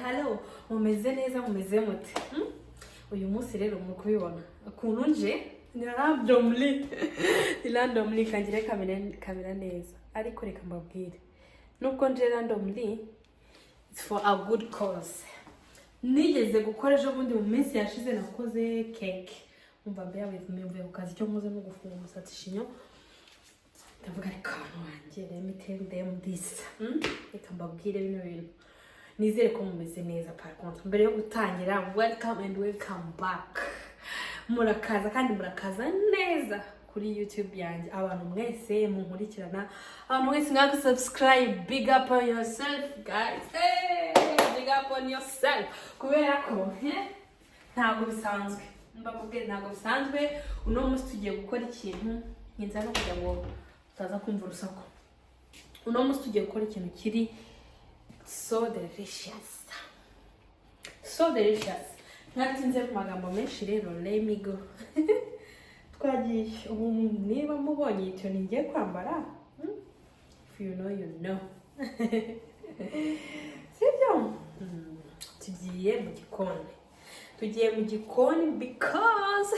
Hello, mumeze neza? Mumeze mute? Hmm? Uyu munsi rero muri kubibona ukuntu nje ni randomly, ni randomly. Kangire kamera neza, ariko reka mbabwire, nubwo nje randomly, it's for a good cause. Nigeze gukora ejo bundi, mu minsi yashize nakoze cake. Umva, bear with me, mvuye ku kazi, icyo nkoze no gufunga umusatsi, chignon. Ndavuga, ariko abantu banjye, let me tell them this. Reka mbabwire bino bintu. Nizere ko mumeze neza. Par contre, mbere yo gutangira, welcome and welcome back, murakaza kandi murakaza neza kuri YouTube yanjye. Abantu mwese munkurikirana, abantu mwese mwaka subscribe, big up on yourself, guys. Hey, big up on yourself, kubera ko ntabwo bisanzwe. Mbabwire, ntabwo bisanzwe. Uno munsi tugiye gukora ikintu nkinza no kugira ngo tutaza kumva urusaku. Uno munsi tugiye gukora ikintu kiri so delicious, so delicious. Ntatinze mu magambo menshi rero, let me go. Twagiye. Ubu niba mubonye icyo ngiye kwambara, If you know, you know, sibyo? Tugiye mu gikoni, tugiye mu gikoni because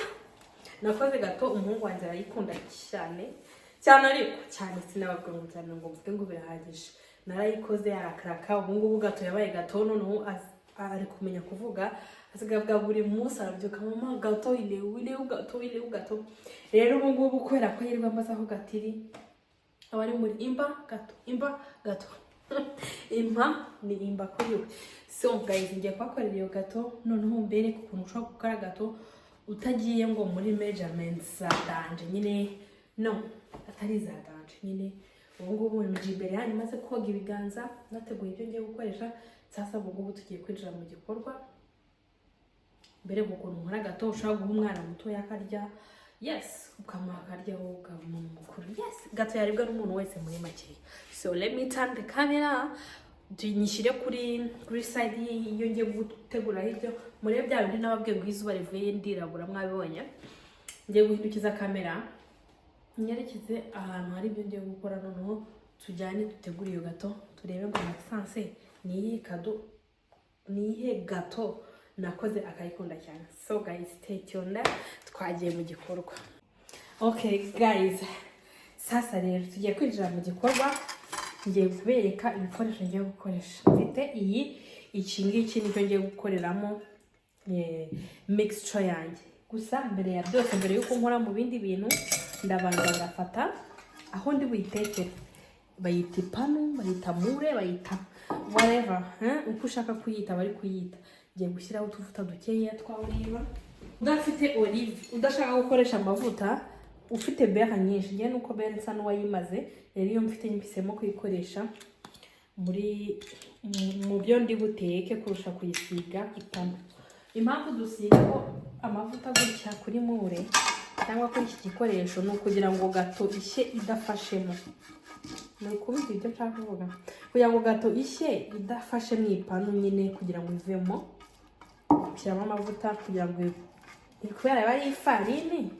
nakoze gâteau. Umuhungu wanjye arayikunda cyane cyane, ariko cyane sinababwira ngo cyane ngo mvuge ngo birahagije. Narayikoze arakaraka. Ubu ngubu gâteau yabaye gâteau. Noneho ari kumenya kuvuga, asigaye avuga buri munsi, arabyuka: "Mama, gâteau ilewu ilewu, gâteau ilewu, gâteau." Rero ubu ngubu kubera ko yirirwa ambaza aho gâteau iri, aba ari muri imba gâteau, imba gâteau, impa ni imba kuri we. So guys, ngiye kubakorera iyo gâteau, noneho mbereke ukuntu ushobora gukora gâteau utagiye ngo muri measurements za danger nyine, no atari za danger nyine. Ubu ngubu nje imbere yanyu maze koga ibiganza, nateguye ibyo ngiye gukoresha. Sasa ubu ngubu tugiye kwinjira mu gikorwa mbere ukuntu nkora gâteau ushobora guha umwana mutoya akarya, yes, ukamuha akarya, wowe ukaba umuntu mukuru, yes, gâteau yaribwa n'umuntu wese muri make. So let me turn the camera, nyishyire kuri side iyo ngiye gutegura ibyo. Murebe bya bindi nababwiye ngo izuba rivuye ndirabura, mwabibonye. Ngiye guhindukiza kamera, nyerekeze ahantu hari ibyo ngiye gukora, noneho tujyane dutegure iyo gâteau, turebe ngo Maxence ni iyihe kado, ni iyihe gâteau nakoze akayikunda cyane. So guys, stay tuned, twagiye mu gikorwa. Okay guys, sasa rero tugiye kwinjira mu gikorwa. Ngiye kubereka ibikoresho ngiye gukoresha. Mfite iyi, iki ngiki nicyo ngiye gukoreramo mixture yanjye. Gusa mbere ya byose, mbere yuko nkora mu bindi bintu, ndabanza ngafata aho ndi buyitekere. Bayita ipanu, bayita moule, bayita whatever, eh? Uko ushaka kuyita bari kuyita. Ngiye gushyiraho utuvuta dukeya twa olive. Udafite olive, udashaka gukoresha amavuta, ufite beurre nyinshi, ngewe nuko beurre nsa n'uwayimaze, rero iyo mfite mpisemo kuyikoresha muri mu byo ndi buteke kurusha kuyisiga ipanu. Impamvu dusigaho amavuta gutya kuri moule cyangwa kuri iki gikoresho ni ukugira ngo gâteau ishye idafashemo. Muri kubibwira ibyo nshaka kuvuga? Kugira ngo gâteau ishye idafashe mu ipanu nyine, kugira ngo ivemo, ushyiramo amavuta kugira ngo, kubera aba ari ifarini,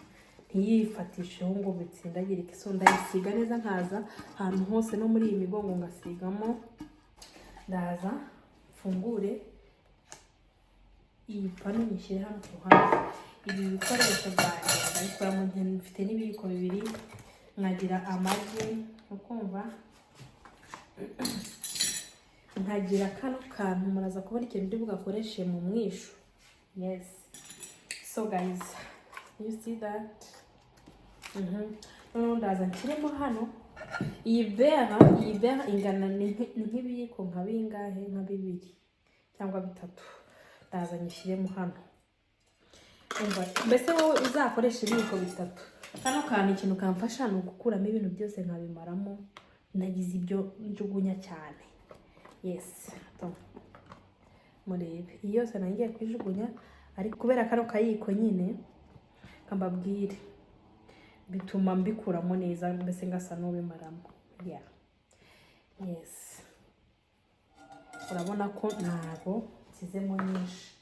ntiyifatisheho ngo bitsindagirike. So ndayisiga neza, nkaza ahantu hose, no muri iyi migongo ngasigamo. Ndaza mfungure iyi panu, nyishyire hano ku ruhande. Ibi bikoresho byanjye ndabikuramo. Mfite n'ibiyiko bibiri, nkagira amagi, ukumva nkagira kano kantu. Muraza kubona ikintu ndi bugakoreshe mu mwishu. Yes, so guys, you see that? Noneho ndaza nshyiremo hano iyi beurre. Iyi beurre ingana ni nk'ibiyiko nka bingahe? Nka bibiri cyangwa bitatu. Ndaza nyishyiremo hano. Umva, mbese wowe uzakoresha ibiyiko bitatu. Kano kantu ikintu kamfasha ni ugukuramo ibintu byose nkabimaramo, nagize ibyo njugunya cyane. Yes, to murebe, iyi yose nangiye kuyijugunya, ariko kubera kano kayiko nyine kambabwire bituma mbikuramo neza, mbese ngasa n'ubimaramo. Yeah, yes, urabona ko ntago nsizemo nyinshi.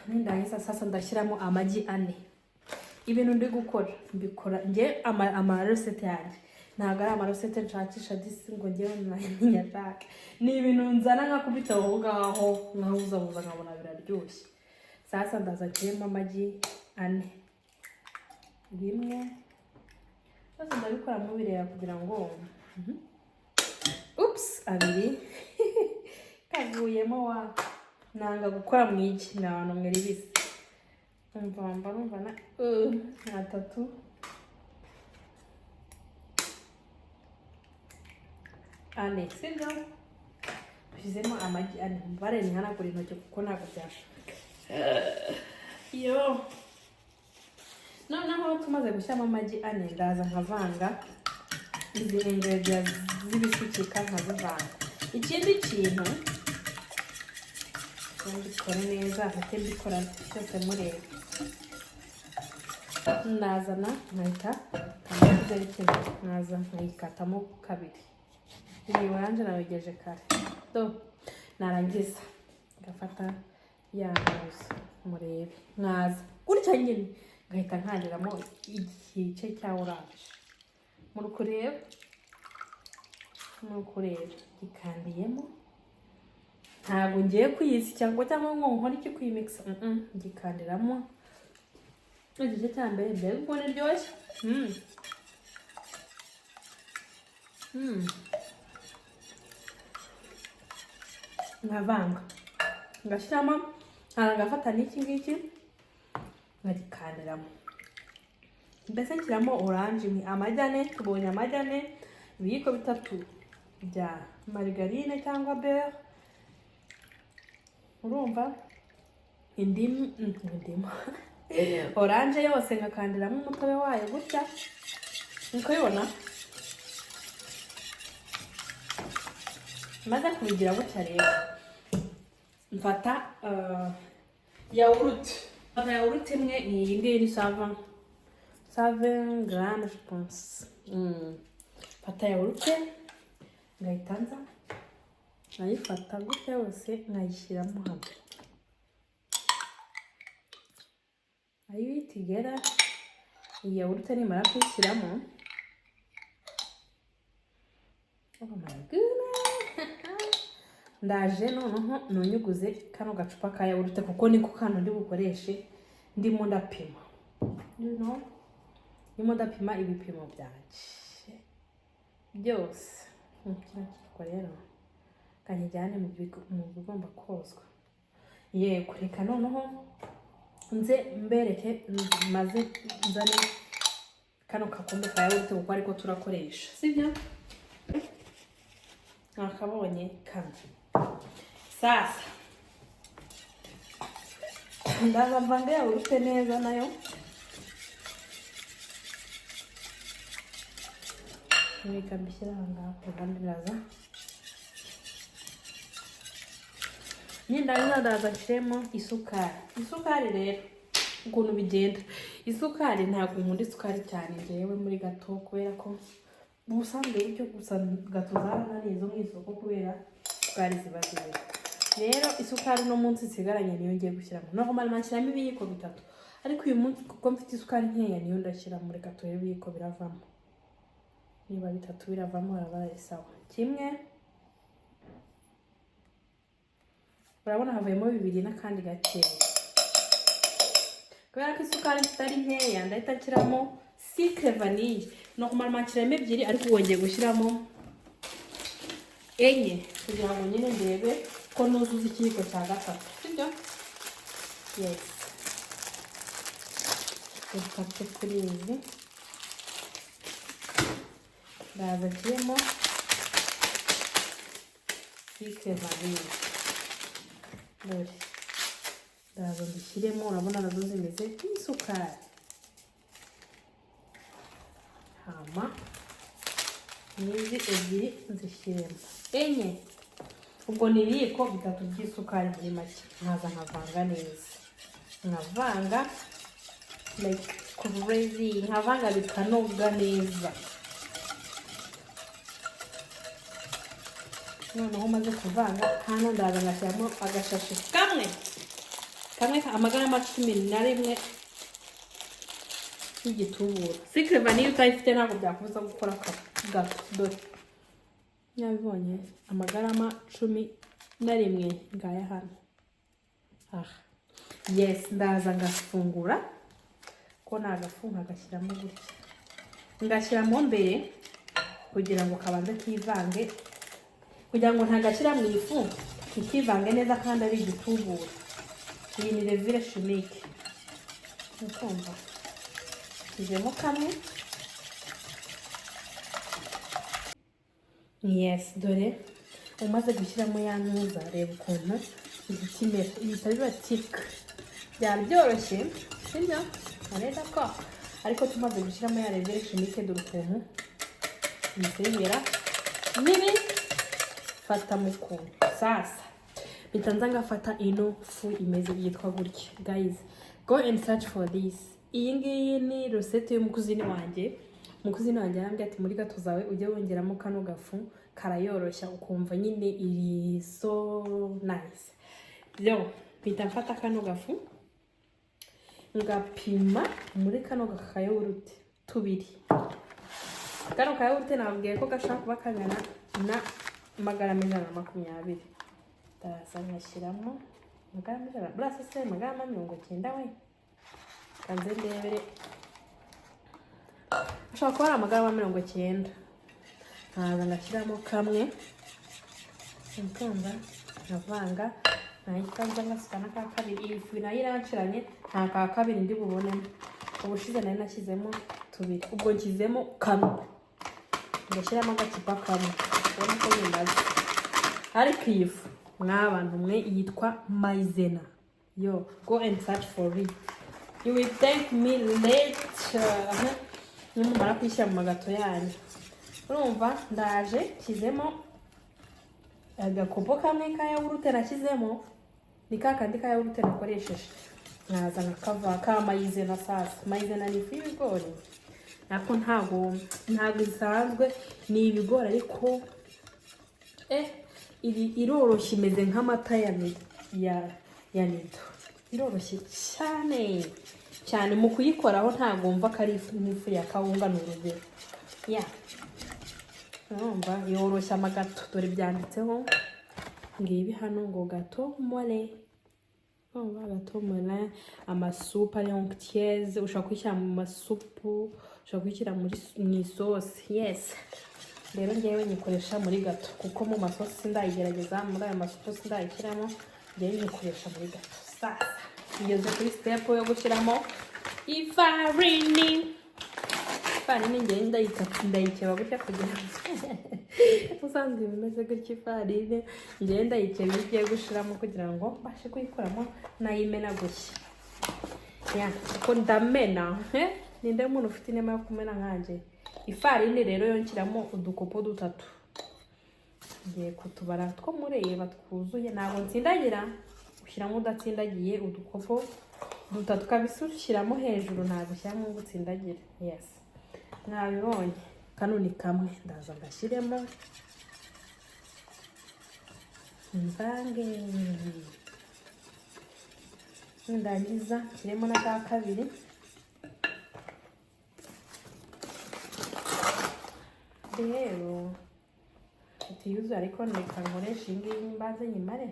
Nindangiza sasa ndashyiramo amagi 4. Ibintu ndi gukora mbikora nge ama recette yanjye Ntabwo ari amarecette nshakisha disi ngo njyewe nyashake. Ni ibintu nzana nkakubita aho ngaho, nkahuzahuza, nkabona biraryoshye. Sasa ndaza nshyiremo amagi 4, rimwe, byose ndabikora mubireba kugira ngo ups, 2 kavuyemo wa nanga gukora mu igi, ni abantu mwe ribisi. Umva mba numva na 3, 4, sibyo? Dushyizemo amagi 4. Mubare ntihanagure intoki kuko ntabwo byashoboka. Yo, noneho tumaze gushyiramo amagi 4, ndaza nkavanga izi ingredients z'ibisukika, nkazivanga. Ikindi kintu mbikore neza, mpite mbikora byose mureba. Ndazana nkahita nkaza bikenewe, nkaza nkayikatamo kabiri. Iyi oranje nayogeje kare. Do narangiza ngafata ya ntuza, murebe, nkaza gutya nyine ngahita nkandiramo igice cya oranje. Muri kureba, muri kureba gikandiyemo. Ntabwo ngiye kuyisya ngo cyangwa ngo nkore iki kuyimikisa, gikandiramo igice cya mbere, mbega ukuntu iryoshye. Nkavanga, ngashyiramo, ngafata n'iki ngiki nkagikandiramo. Mbese nshyiramo oranje imwe, amagi 4, tubonye amagi 4, ibiyiko 3 bya margarine cyangwa beurre, urumva, indimu, indimu, oranje yose ngakandiramo umutobe wayo gutya, niko ubibona. Maze kubigira gutya rero, mfata yawurute, mfata yawurute imwe, ni iyi ngiyi, ni 120 grammes je pense. Mfata yawurute, ngahita nza nkayifata gutya yose, nkayishyiramo hano ayo igera. Iyi yawurute nimara kuyishyiramo, oh my goodness, ndaje noneho nunyuguze kano gacupa ka yawurute, kuko niko kano ndi bukoreshe ndimo ndapima, ndimo ndapima ibipimo byanjye byose. Kino kiyiko rero kankijyane mu bigomba kozwa. Yego, reka noneho nze mbereke, maze nzane kano kakombe ka yawurute kuko ariko turakoresha, sibyo? Nakabonye kano. Sasa ndaza mvange yawurute neza nayo. Reka mbishyire aha ngaha ku ruhande. Ndaza nindangiza ndaza nshyiremo isukari. Isukari rero ukuntu bigenda, isukari ntabwo nkunda isukari cyane ngewe muri gâteau, kubera ko ubusanzwe buryo gusa gâteau zarananiye zo mu isoko kubera isukari ziba zirimo. Rero isukari uno munsi nsigaranye niyo ngiye gushyiramo. Normal nshyiramo ibiyiko 3, ariko uyu munsi kuko mfite isukari nkeya niyo ndashyiramo. Reka turebe ibiyiko biravamo. Niba 3 biravamo haraba ari sawa. Kimwe, urabona havuyemo 2 n'akandi gakeya. Kubera ko isukari mfite ari nkeya, ndahita nshyiramo sucre vanille. Normal nshyiramo 2, ariko ubu ngiye gushyiramo 4 kugira ngo nyine ndebe ko nuzuza ikiyiko cya gatatu, sibyo? Yes, dufate kuri izi, ndaza nshyiremo sucre vanille. Dore ndaza mbishyiremo, urabona nazo zimeze nk'isukari. Hama n'izi 2 nzishyiremo, 4. Ubwo ni ibiyiko 3 by'isukari muri make. Nkaza nkavanga neza, nkavanga like crazy, nkavanga bikanoga neza. Noneho umaze kuvanga hano, ndaza ngashyiramo agashashi kamwe kamwe, amagarama 11. y'igitubura. Sucre vanille utayifite ntabwo byakubuza gukora gâteau. Dore nyabibonye, amagarama 11 ngaya hano aha. Yes, ndaza ngafungura ko ni agafu, nkagashyiramo gutya, ngashyiramo mbere kugira ngo kabanze kivange, kugira ngo ntagashyira mu ifu kikivange neza kandi ari igitubura. Iyi ni levure chimique. Ukumva shyizemo kamwe. Yes, dore umaze gushyiramo ya ntuza, reba ukuntu ihita imera, ihita biba thick. Byari byoroshye, sibyo? Neza ko ariko tumaze gushyiramo ya levure chimique, dore ukuntu ihita bimera n'ibi fata mu kuntu. Sasa mpita nza ngafata ino fu imeze yitwa gutya. Guys, go and search for this. Iyi ngiyi ni recette y'umukuzini wanjye. Umukuzini wanjye yarambwiye ati: "Muri gâteau zawe ujye wongeramo kano gafu, karayoroshya, ukumva nyine iri so nice." Yo mpita mfata kano gafu, ngapima muri kano kayawurute tubiri. Kano kayawurute nababwiye ko gashobora kuba kangana na magarama 120. Ndaza ngashyiramo magarama 100, burasa se magarama 90 we? Kanze ndebere, ashobora kuba ari amagarama 90. Nkaza ngashyiramo kamwe, ukumva nkavanga, nahita nza ngasuka n'aka kabiri. Iyi fu nayo iranciranye, nta ka kabiri ndi bubonemo. Ubushize nari nashyizemo tubiri, ubwo nshyizemo kamwe, ngashyiramo agacupa kamwe, ubona ko bimaze. Ariko iyi fu, mwabantu mwe, yitwa Maizena. Yo, go and search for it, you will thank me later nimumara kuyishyira mu ma gâteau yanyu. Urumva ndaje nshyizemo agakopo kamwe ka yawurute nashyizemo, ni ka kandi ka yawurute nakoresheje, nkaza nkakava ka Maizena. Sasa Maizena ni ifu y'ibigori, nako ntago isanzwe, ni ibigori, ariko iri iroroshye, imeze nk'amata ya Nido. Iroroshye cyane cyane mu kuyikoraho, ntabwo wumva ko ari ifu nk'ifu ya kawunga, ni urugero. Ya, urumva yoroshya ama gâteau. Dore byanditseho ngibi hano ngo gâteau moelleux. Urumva gâteau moelleux, amasupu ari onctueuse, ushobora kuyishyira mu masupu, ushobora kuyishyira mu isosi. Yes, rero ngewe nyikoresha muri gâteau, kuko mu masosi sindayigerageza, muri ayo masupu sindayishyiramo. Ngewe nyikoresha muri gâteau. Sasa ngeze kuri step yo gushyiramo ifarini. Ifarini ngewe ndayikeba gutya, kugira ngo usanzwe bimeze gutya. Ifarini ngewe ndayikeba iyo igiye gushiramo, kugira ngo mbashe kuyikuramo nayimena gutya. Ya, kuko ndamena. Ninde muntu ufite inema yo kumena nkanjye? Ifarini rero yo nshyiramo udukopo dutatu, ngiye kutubara two mureba twuzuye. Ntabwo nsindagira, ushyiramo udatsindagiye, udukopo dutatu kabisa ushyiramo hejuru, ntabwo ushyiramo ngo utsindagire. Yes, mwabibonye, kano ni kamwe, ndaza ngashyiremo mvange, nindangiza nshyiremo n'aka kabiri. Rero itiyuzuye, ariko reka nkoreshe iyi ngiyi mbanze nyimare,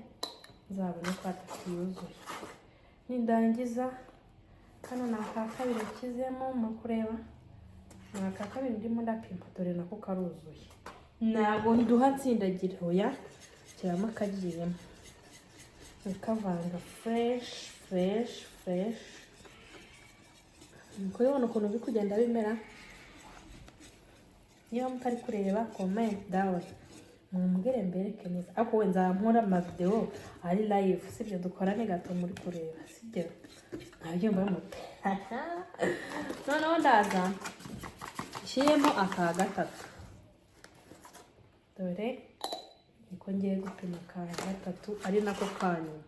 nzabone ko atiyuzuye. Nindangiza, kano ni aka kabiri nshyizemo, muri kureba ni aka kabiri ndimo ndapima. Dore nako karuzuye, ntabwo nduha nsindagira. Oya, shyiramo akagiyemo, ukavanga fresh fresh fresh. Ni kubibona ukuntu biri kugenda bimera. Niba mutari kureba, comment down mumbwire mbereke neza. Ariko we nzaba ama video ari live, sibyo? Dukorane gâteau muri kureba, sibyo? Ntabyumva mute? Noneho ndaza nshyiremo aka gatatu. Dore niko ngiye gupima aka gatatu, ari nako ka nyuma.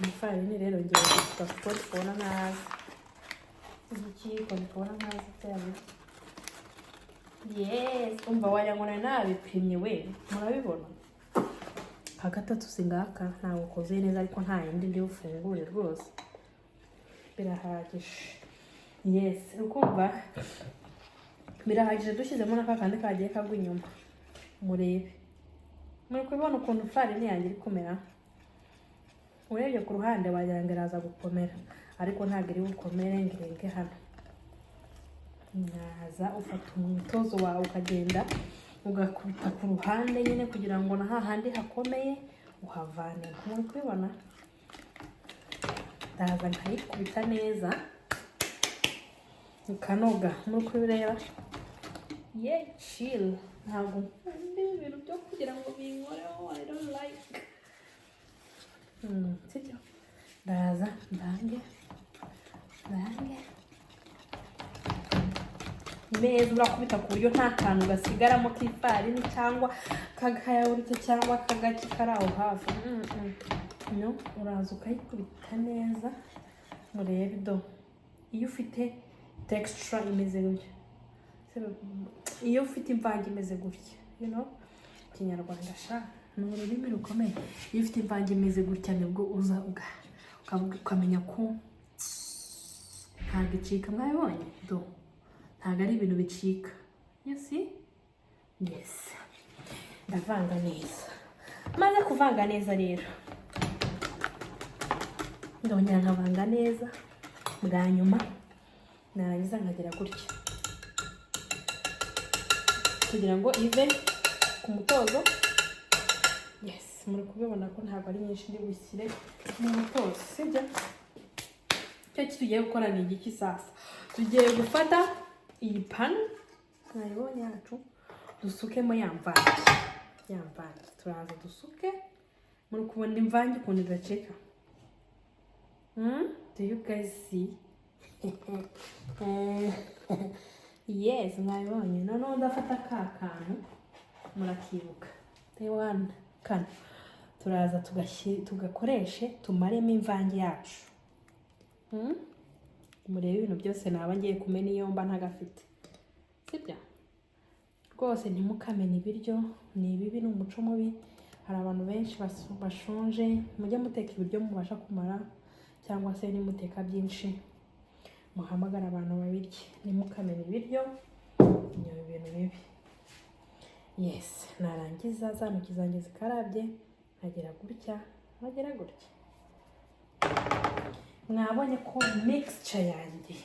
Ifarini rero ngiye gusuka, kuko ndi kubona ntazi ikiyiko, ndi kubona ntazi ibyo. Yes, umva, wagira ngo nari nabipimye we, murabibona. Aka gatatu si ngaka, ntabwo kozuye neza, ariko nta yindi ndi bufungure rwose. Birahagije. Yes, ukumva birahagije. Dushyizemo n'aka kandi kagiye kagwa inyuma. Murebe, muri kubibona ukuntu farini yanjye iri kumera. Urebye ku ruhande wagira ngo iraza gukomera, ariko ntabwo iri bukomere ngo irenge hano. Mwaza ufata umutozo wawe, ukagenda ugakubita ku ruhande nyine, kugira ngo na hahandi hakomeye uhavane. Muri kubibona, ndaza nkayikubita neza ukanoga. Muri kubireba ye, chill. Ntabwo nkunda ibintu byo kugira ngo binkoreho, I don't like. Sibyo? Ndaza ndange ndange neza. Urakubita ku buryo nta kantu gasigaramo k'ifarini cyangwa k'akayawurute cyangwa k'agaki kari aho hafi. No uraza ukayikubita neza. Murebe do, iyo ufite texture imeze gutya, iyo ufite imvange imeze gutya, Ikinyarwanda sha ni ururimi rukomeye. Iyo ufite imvange imeze gutya, nibwo uza ukamenya ko ntabwo icika. Mwabibonye do, ntabwo ari ibintu bicika. You see? Yes, ndavanga neza. Maze kuvanga neza rero, ndongera nkavanga neza bwa nyuma. Narangiza nkagera gutya kugira ngo ive ku mutozo. Yes, muri kubibona ko ntabwo ari nyinshi ndi bushyire mu mutozo, sibyo? Icyo tugiye gukora ni igiki sasa? Tugiye gufata iyi panu mwayibonye yacu, dusukemo ya mvange. Ya mvange turaza dusuke. Muri kubona imvange ukuntu idacika? Do you guys see? Yes, mwabibonye. Noneho ndafata ka kantu, murakibuka, one kano, turaza tugakoreshe tumaremo imvange yacu. Murebe ibintu byose naba ngiye kumena iyo mba ntagafite, sibyo? Rwose ntimukamene ibiryo, ni ibibi, ni umuco mubi. Hari abantu benshi bashonje. Mujye muteka ibiryo mubasha kumara, cyangwa se nimuteka byinshi muhamagara abantu babirye. Ntimukamene ibiryo, ni ibintu bibi. Yes, narangiza za ntoki zanjye zikarabye, nkagera gutya, nkagera gutya. Mwabonye ko mixture yanjye,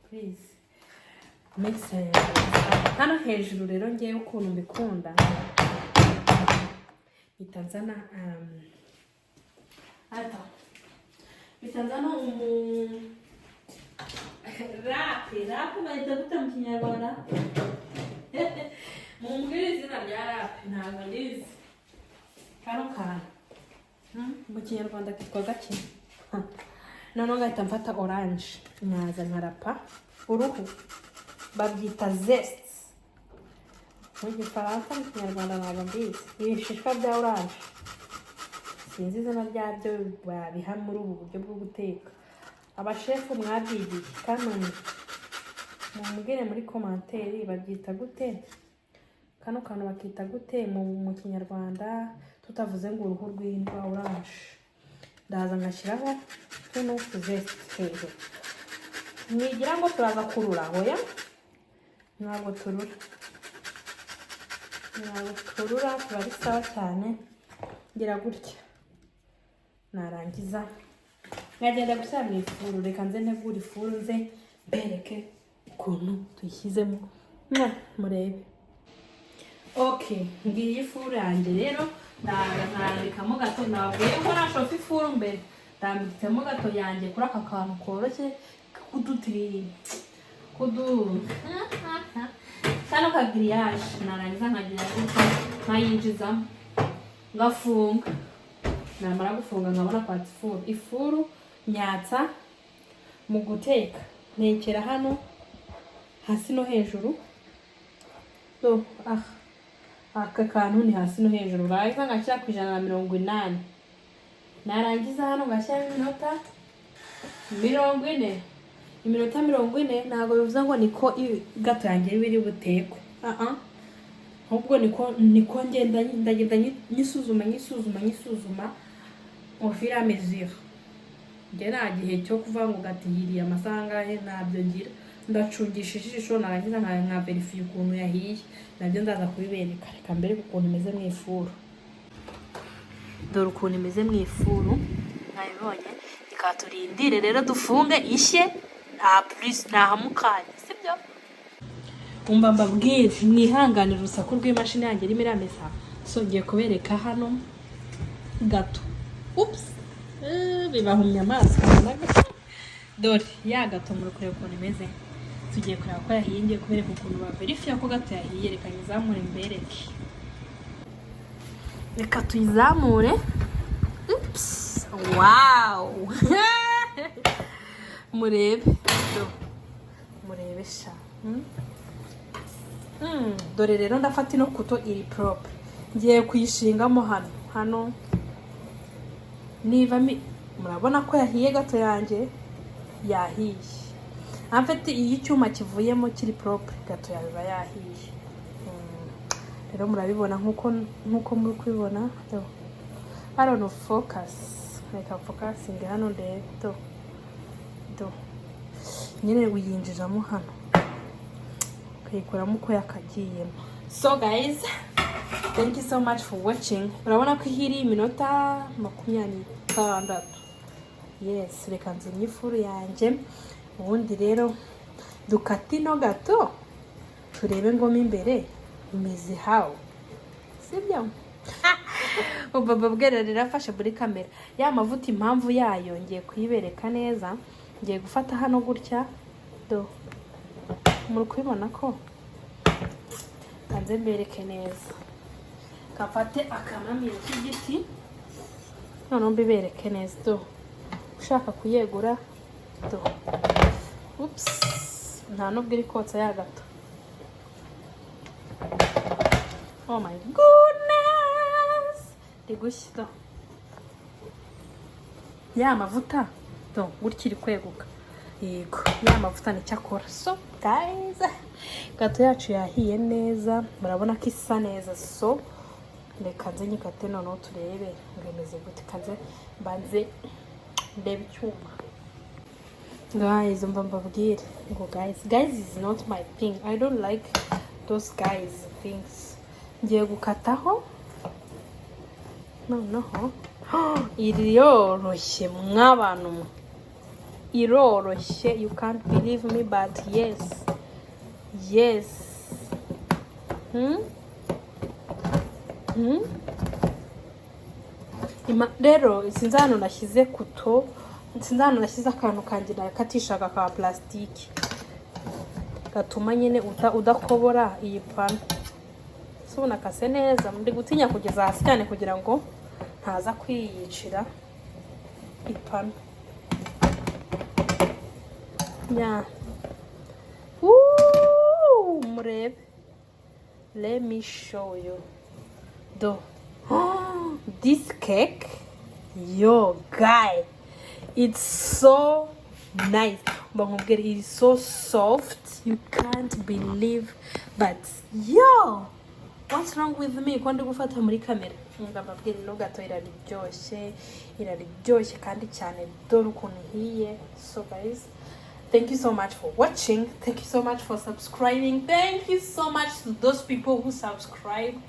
Please, mixture yanjye hano hejuru rero, ngewe ukuntu mbikunda, mpita nzana ata mpita nzana umu râpe. Râpe bahita gute mu Kinyarwanda? Mumbwire izina rya râpe, ntabwo ndizi. Kano kantu, mu Kinyarwanda kitwa gake? Noneho ngahita mfata orange, nkaza nkarapa uruhu. Babyita zeste mu Gifaransa, mu Kinyarwanda ntabwo mbizi. Ibishishwa bya orange, sinzi izina ryabyo babiha muri ubu buryo bwo guteka. Abashefu mwabyigiye, kanoni mumbwire muri commentaire, babyita gute kano kantu? Bakita gute mu Kinyarwanda, tutavuze ngo uruhu rw'indwa orange? Ndaza ngashyiraho tuno zeste hejuru. Mwigira ngo turaza kurura? Hoya, ntabwo turura, ntabwo turura, tuba ari sawa cyane. Ngira gutya, narangiza nkagenda gushyira mu ifuru. Reka nze ntegure ifuru, nze mbereke ukuntu tuyishyizemo. Mwa, murebe. Ok, ngiyi ifuru yanjye rero. Ndarambikamo gato. Nababwiye ko nashofa ifuru mbere. Ndambitsemo gato yanjye kuri aka kantu koroshye k'udutiri kudu kano ka grillage. Narangiza nkagira gutya, nkayinjizamo, ngafunga. Namara gufunga, nkabona kwatsa ifuru. Ifuru nyatsa mu guteka, ntekera hano hasi no hejuru. Do aha, aka kantu ni hasi no hejuru. Barangiza ngashyira ku 180. Narangiza hano ngashyiramo iminota 40. Iminota 40 ntabwo bivuze ngo niko gato yanjye iba iri butekwe. Ah, ahubwo niko ngenda, ndagenda nyisuzuma, nyisuzuma, nyisuzuma au fur et à mesure. Njye nta gihe cyo kuvuga ngo gato ihiriye amasaha angahe, ntabyo ngira. Ndacungisha ijisho, narangiza nka verifiya ukuntu yahiye. Nabyo ndaza kubibereka. Reka mbereke ukuntu imeze mu ifuru. Dore ukuntu imeze mu ifuru, mwabibonye. Reka turindire rero, dufunge ishye. Nta plus, ntahamukanye, sibyo? Umva mbabwire, mwihanganire urusaku rw'imashini yanjye irimo iramesa. So ngiye kubereka hano gato. Ups, bibahumye amaso. Dore ya gato, muri kureba ukuntu imeze. Tugiye kureba ko yahiye. Ngiye kubereka ukuntu baverifiya ko gato yahiye. Reka nyizamure mbereke. Reka tuyizamure. Ups, wow, murebe. Do, murebe sha. Dore rero ndafata ino couteau iri propre, ngiye kuyishingamo hano hano. Niba murabona ko yahiye, gato yanjye yahiye. En fait, iyo icyuma kivuyemo kiri propre, gato yawe iba yahiye. Rero murabibona nkuko muri kubibona. Do, I don't know, focus, reka focusing hano ndebe. Do, do, nyine uyinjizamo hano, ukayikuramo uko yakagiyemo. So guys, thank you so much for watching. Urabona ko ihiriye iminota 26. Yes, reka nzimye ifuru yanjye. Ubundi rero dukate ino gato, turebe ngo mo imbere imeze how, sibyo? Ubwo bwera rero afashe muri kamera ya mavuta. Impamvu yayo ngiye kuyibereka neza. Ngiye gufata hano gutya. Do, muri kubibona ko kanze mbereke neza. Kafate akamamiyo k'igiti, noneho mbibereke neza. Do, ushaka kuyegura, do. Ups, nta nubwo iri kotsa ya gato. Oh my goodness, iri gushya. Do ya mavuta, do, gutya iri kweguka. Yego, ya mavuta nicyo akora. So guys, gato yacu yahiye neza, murabona ko isa neza. So reka nze nyikate, noneho turebe ngo imeze gute. Kanze mbanze ndebe icyuma. Guys, umva mbabwire ngo guys, guys is not my thing. I don't like those guys things. Ngiye gukataho noneho. Iriyoroshye mw'abantu mwe, iroroshye. You can't believe me, but yes. Rero sinzi ahantu nashyize couteau, sinzi ahantu nashyize akantu kanjye nakatishaga ka plastique gatuma nyine udakobora iyi pano. Si ubu nakase neza? Ndi gutinya kugeza hasi cyane kugira ngo ntaza kwiyicira ipanu ya. Woo! Murebe, let me show you. Do, this cake, yo guy, it's so nice. Mba nkubwire, it's so soft, you can't believe. But yo, what's wrong with me ko ndi gufata muri kamera? Mbabwire, ino gato iraryoshye, iraryoshye kandi cyane. Dore ukuntu ihiye. So guys, thank you so much for watching, thank you so much for subscribing, thank you so much to those people who subscribed.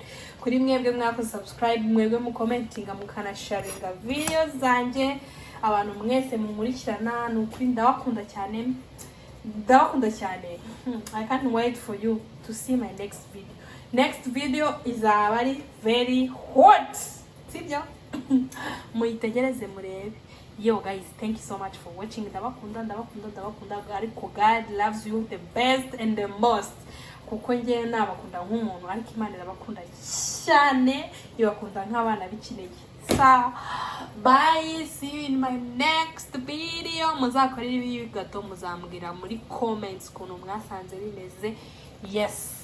Kuri mwebwe mwakoze subscribe, mwebwe mukomentinga, mukanasharinga video zanjye, abantu mwese munkurikirana, ni ukuri ndabakunda cyane, ndabakunda cyane. I can't wait for you to see my next video. Next video izaba ari very hot, sibyo? Muyitegereze murebe. Yo guys, thank you so much for watching. Ndabakunda, ndabakunda, ndabakunda, ariko God loves you the best and the most, kuko njyewe nabakunda nk'umuntu, ariko Imana irabakunda cyane, ibakunda nk'abana b'ikinege. Sa bye, see you in my next video. Muzakorere ibi gato, muzambwira muri comments ukuntu mwasanze bimeze. Yes.